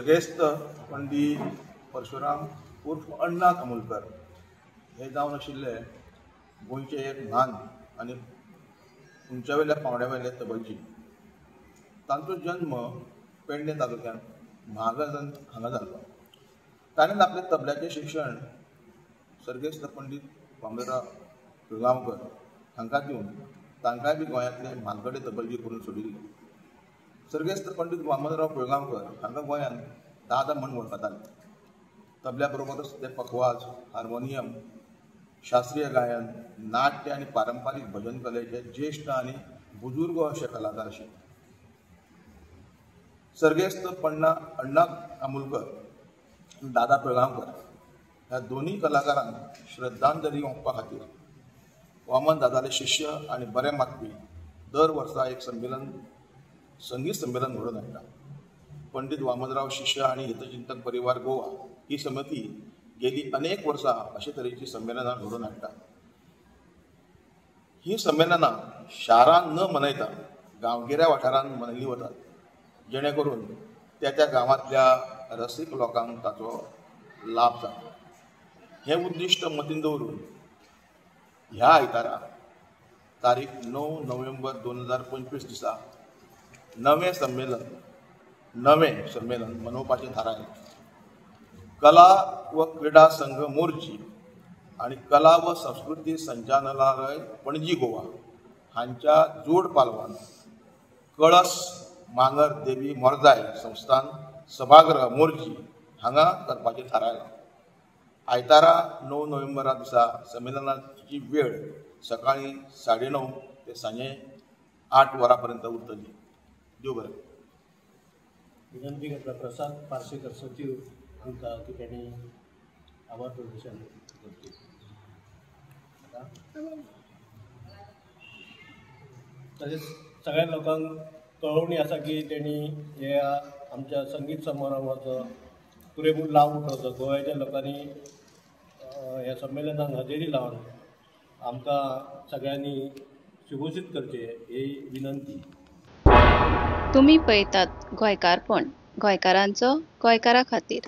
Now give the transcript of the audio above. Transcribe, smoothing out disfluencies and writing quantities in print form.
सर्गेस्त पंडित परशुराम उर्फ अण्णा कामुलकर हे जावन आशिल्ले गोंयचे एक म्हान आनी उंचावेल्या पांवड्या वयले तबलजी. तांचो जन्म पेडणे तालुक्यांत म्हागाजन हांगा जाल्लो. ताणें आपलें तबल्याचें शिक्षण सर्गेस्त पंडित वामनराव पिळगांवकर हांकां दिवन तांकांय बी गोंयांतले म्हालगडे तबलजी करून सोडिल्ले. सर्गेस्त पंडित वामनराव पिळगांवकर हांकां गोंयांत दादा म्हूण वळखताले. तबल्या बरोबरच ते पखवाज, हार्मोनियम, शास्त्रीय गायन, नाट्य आनी पारंपारीक भजन कलेचे ज्येश्ठ आनी बुजुर्ग अशे कलाकार आशिल्ले. सर्गेस्त अण्णा कामुलकर, दादा पिळगांवकर ह्या दोनूय कलाकारांक श्रद्धांजली ओंपपा खातीर वामन दादाले शिष्य आनी बरे मागपी दर वर्सा एक संमेलन, संगीत संमेलन घडोवन हाडटा. पंडित वामनराव शिष्य आनी हितचिंतक परिवार गोवा ही समिती गेली अनेक वर्सां अशे तरेची संमेलनां घडोवन हाडटा. ही संमेलनां शारांत न मनयता गांवगिऱ्या वाठारांत मनयली वतात, जेणे करून त्या त्या गांवांतल्या रसीक लोकांक ताचो लाभ जाता. हें उद्दिश्ट मतींत दवरून ह्या आयतारा तारीख 9 नोव्हेंबर 2025 दिसा नवें संमेलन मनोवपाचें थारायलें. कला व क्रिडा संघ मोर्जी आनी कला व संस्कृती संचालनालय पणजी गोवा हांच्या जोड पालवान कळस मांगर देवी मोरजाय संस्थान सभागृह मोर्जी हांगा करपाचें थारायलां. आयतारा 9 नोव्हेंबरा दिसा संमेलनाची वेळ सकाळीं 9:30 ते सांजे 8 वरां पर्यंत उरतली. देव बरें. विनंती करता प्रसाद पार्सेकर सचिव हांकां की तांणी आभार प्रदर्शन करचें. तशेंच सगळ्या लोकांक कळोवणी आसा की तेणी ह्या आमच्या संगीत समारंभाचो पुरेपूर लाव उठोवचो. गोव्याच्या लोकांनी ह्या संमेलनाक हजेरी लावन आमकां सगळ्यांनी सुगोशीत करचें ही विनंती. तुमी पळयतात गोंयकारपण, गोंयकारांचो गोंयकारा खातीर.